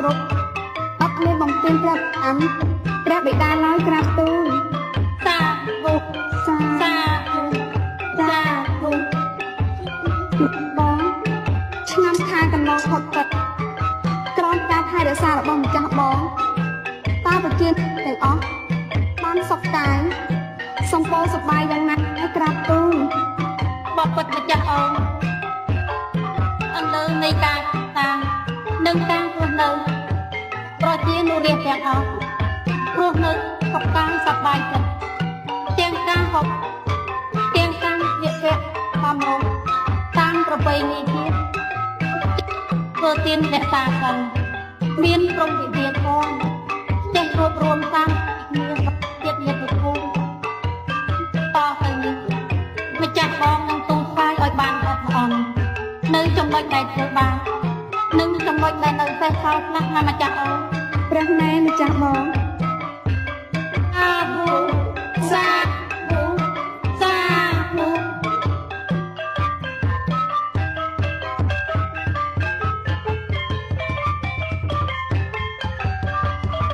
គ្រប់អត់មានបំពេញព្រះអង្គព្រះបិតាឡើយក្រាបទូល សាធុ សា សាធុសាធុ បងឆ្នាំខាលកន្លងផុតទឹកក្រោមការថែរក្សារបស់ម្ចាស់បងតើប្រជាទាំងអស់បានសុខកាយសំពោសប្បាយយ៉ាងណាហើយក្រាបទូល បបិទ្ធម្ចាស់អូនអន្លើនៃការតានិងការរស់នៅប្រជានុរាស្ត្រទាំងអស់រស់នៅសុខកាយសប្បាយចិត្តទាំងការហូបទាំងការវិវៈបំរុងតាមប្រពៃណីជាតិធ្វើទានរក្សាសិលមានព្រមវិហារធម៌ចេះរួបរวมតាមគ្នាជាតិមាតុភូមិតទៅនេះម្ចាស់បងនឹងទូលថ្វាយឲ្យបានអត់អន់នៅចំណុចដែលធ្វើបាននិងចំណុចដែលនៅសេសសល់ខ្លះណាម្ចាស់អូន ព្រះណែម្ចាស់បង សាធុ